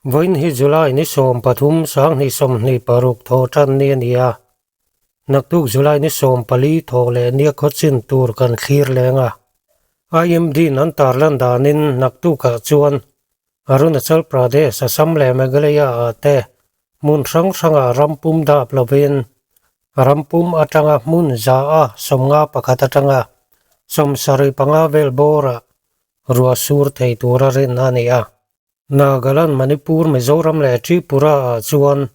Vawiin hi July ni 13 2026 thaw tan ni a ni a. Naktuk July ni 14 thawk leh nia khaw chin tur kan thlir leng a. IMD in an tarlan danin naktukah chuan Arunachal Pradesh, Assam leh Meghalaya ah te hmun hrang hrangah ram pum dap lovin ram pum atanga hmun za a 51 atanga 75 vel bawrah ruah sur thei tura rin a ni a. Nagaland, Manipur, Mizoram leh Tripura ah chuan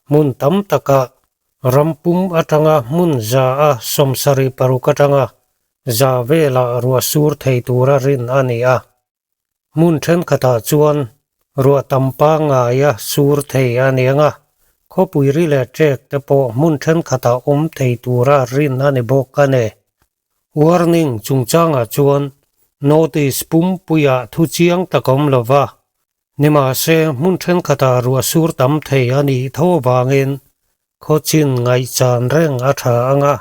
hmun tam takah ram pum atanga hmun za a 76 atanga za velah ruah sur thei tura rin a ni a. Hmun thenkhatah chuan ruah tam pangngaia sur thei a ni ang a, khawpui ri leh ṭek te pawh hmun thenkhatah awm thei tura rin a ni bawk a ni. Warning chungchangah chuan notice pumpuiah thu chiang tak awm lo va, nimahse hmun thenkhatah ruah sur tam thei a nih tho avangin khawchin ngaihchan reng a tha ang a.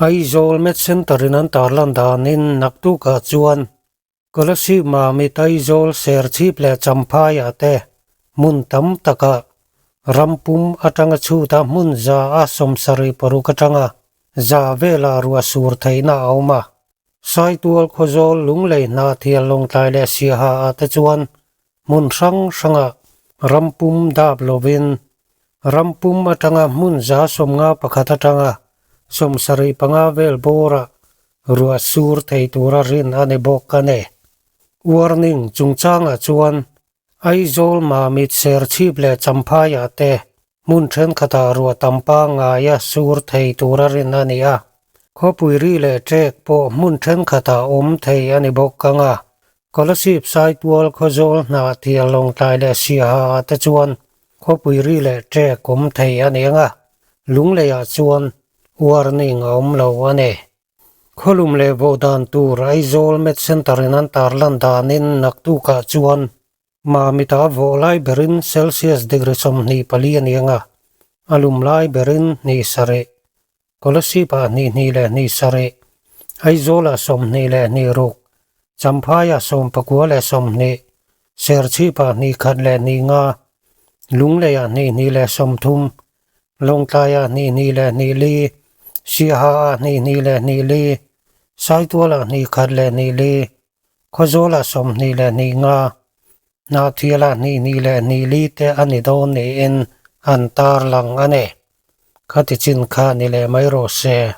Aizawl Med Centre-in an tarlan danin naktukah chuan Kolasib Mamit Aizawl Serchhip leh Champhaiah te hmun tam takah ram pum atanga chhuta hmun za a 76 atanga za velah ruah sur theihna a awm a. Saitual Khawzawl Lunglei Hnahthial Lawngtlai leh Siaha ah te chuan hmun hrang hrangah ram pum dap lovin ram pum atanga hmun za 51 atanga 75 vel bawrah ruah sur thei tura rin a ni bawk a ni. Warning chungchangah chuan Aizawl Mamit Serchhip leh Champhaiah te hmun thenkhatah ruah tam pangngaia sur thei tura rin a ni a. Khawpui ri leh ṭek pawh hmun thenkhatah awm thei a ni bawk ang a. Kolasib Saitual Khawzawl Hnahthial Lawngtlai leh Siaha ah te chuan khawpui ri leh ṭek awm thei a ni ang a, Lungleiah chuan warning a awm lo a ni. Khawlum leh vawh dan tur Aizawl Med Centre in an tarlan danin naktukah chuan Mamita vawh lai berin Celsius degree 24 a ni ang a, a lum lai berin 27. Kolasib ah 22 27, Aizawl ah 26, Champhai ah 29, Serchhip ah 1 leh 5, Lunglei ah 22 30, Lawngtlai ah 22 24, Siaha ah 22 24, Saitual ah 1 leh 24, Khawzawl ah 25, Hnahthial ah 22 leh 24 te a ni dawn niin an tarlang a ni. Khati chin kha ni leh mai rawh se.